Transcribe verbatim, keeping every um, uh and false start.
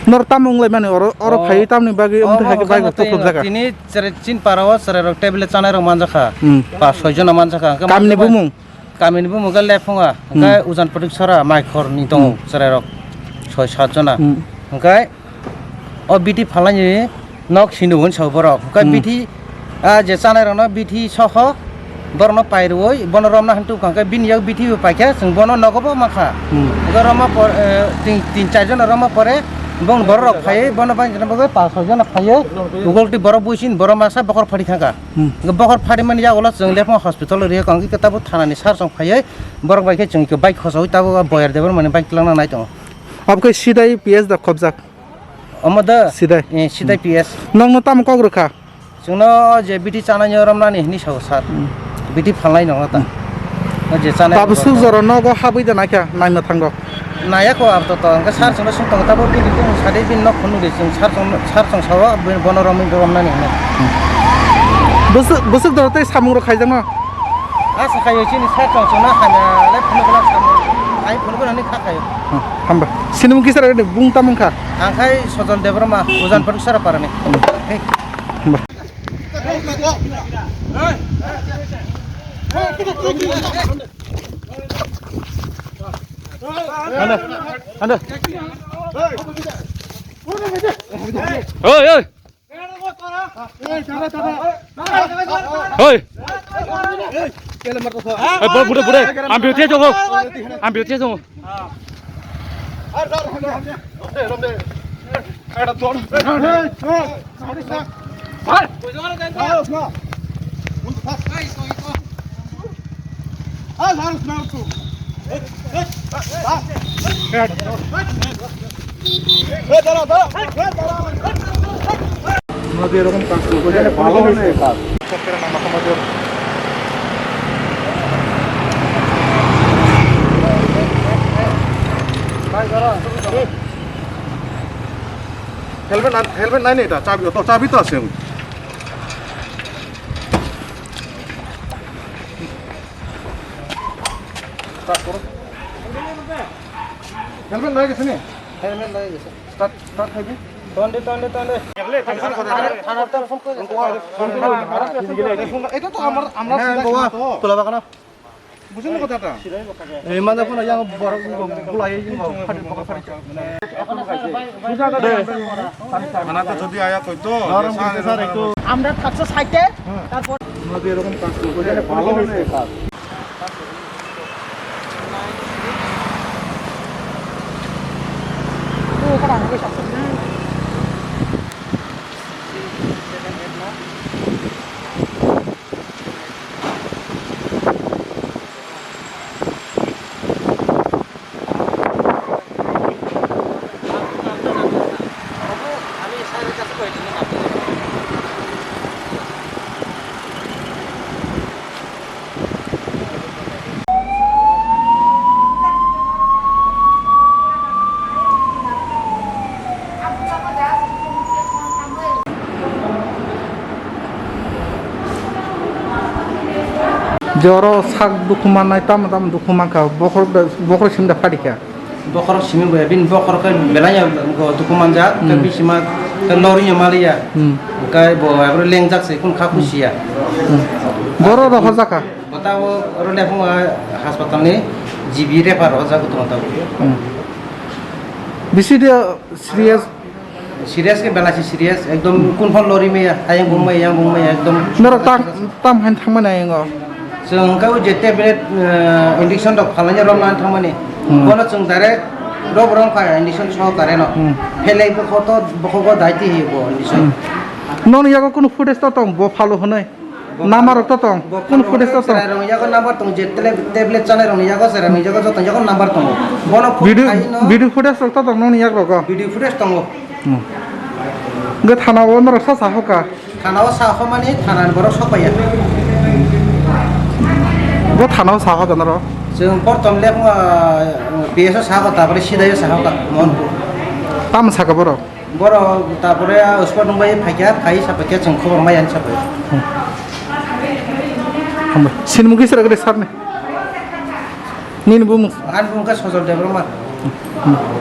Nor tamo wnglaimani oro, oro phaiwi tamni bagwi o wngtwi hai khe bike rok tukluk jaga. Tini cherai chin para o cherai rok tablet chanai rok manjakha. Hmm. Pas soi jona manjakha. Hwnkhe kamini bumung? Kamini bumung khe Lephunga, hmm, hwnkhe Ujan Patik Sora, Maikhor ni tongo, hmm, cherai rok soi sat jona. Hmm. Hwnkhe o bithi phalnani nok sini hwn sao borok. Hwnkhe, hmm, bithi, ah, je chanai rokno bithi soho borokno pai rwui bono romna hwn tubukha, hwnkhe bini yak bithi bo paikha, chwng bono nogo bo mankha. Hmm. Hwnkhe romma por, eh, tin, tin char jona romma pore bong borok rok phaiwi bono bang jana bagwi pas soi jona phaiwi ugol twi borok buisin borok masa bokhor phari thangkha. Hmm. Hwnkhe bokhor pharimani yagulo chwng Lephunga hospital o rihikha, hwnkhe tabuk thanani sar chwng phaiwi borok bai khe chwng khe bike khosaui tabuk Boyar Debbarmani bike twlangna nai tongo. Abo khe sidai P S da khobjak? Omo da? Sidai. Eh, sidai P S. Nokno tamo kok rwkha? Chwngno je bithi chanai romnani hinwi sao sir. Hmm. Bithi phalnai nokno ta. Hmm. O je chanai tabuk suk jora nogo habwi da naikha, naima thango. Naya ko abo to to, hwnkhe sir chwngno swng tongo, tabuk bini bumung sadi bini nok phunukdi chwng sir chwng, sir chwng sao bini bono romwi romnani hinwi. Bwswk, bwswk doro tei samung rok khaijakno? Asa khaio chini sir chwng chwngno hamya le phunukna samung. Ai phunukna ni kha khaio. Hmm, hamba. Sinimung kisa rok ni bung tamung kha? Ang khai Sojol Debbarma, Ujan Patik Sora parani. Hmm. Hamba. Anda, anda. Oi, oi. Oi. Oi, bol, bol, bol. Am biyo tiya jongo. Am biyo tiya jongo. Helmet, helmet nai nai ta, chabi to, chabi to asem. Start koro. Helmet lagei gese ni? Helmet lagei gese. Start, start khai di. Tonde, tonde, tonde. Thana, thana, thana, thana, phone kore. Phone kore. Eta to amar, amar sida sida to. Tola bagana. Bujhoni kotha ta? Ei mane phone yang borok bulai yang phadi phadi. Thana to jodi aya koi to. Norong bisa sar itu. Amra thaksa side, tarpor. Nodi erokom kaam kore, bhalo hoyse kaam. Je oro sak dukhu mannai, tamo tamo dukhu mankha, bokhorok da, bokhorok simi da pharikha. Bokhorok simi bo ya, bini bokhorok khe belai ya dukhu manjak, khe, hmm, bisima khe lorwi ya maliya. Hmm. Khe bo ya, boro lengjak se, kun kha khusiya. Hmm. Boro rohorjakha. Bo tabuk oro Lephunga hospital ni G B refer o jago tongo tabuk. Hmm. Bisi de serious? Serious khe belai se serious, ekdom kun phone lori maya, ayang bung maya, yang bung maya, ekdom. Norok tam, tam hain thangmani ayang o? Chwng khe o je tablet, eh, injection rok phalnai romna thangmani. Hmm. Bono chwng direct rok rong kha injection sohokare no. Hmm. Phelai bo khoto, bo khogo daiti hi bo injection. Hmm. Noni yago kunu footage to tong bo phalo hwnwi? Number rok to tong? Kunu footage to tong? Cherai rokni yago number tong, je tablet, tablet chanai rokni yago, cherai rokni yago, joto yago number tongo. Bono phone video, khai no. Video footage rok to tong nokni yak rogo? Video footage tongo. Hmm. Hwnkhe thana o norok sa sahoka? Thana o sahomani thana ni borok sok paiya. Bo thana o sahoka norok? Chwng portom le, ah, P S o sahoka, tabore sidai o sahoka, Mohanpur. Tamo saka borok? Borok tapore a spot nung bai phaikha, phai sapaikha chwng khobor maya hinwi sapai. Hmm. Hambai. Sinimung kisa rwgwi de sir ni. Nini bumung? Ani bumung khe Sojol Debbarma. Hmm.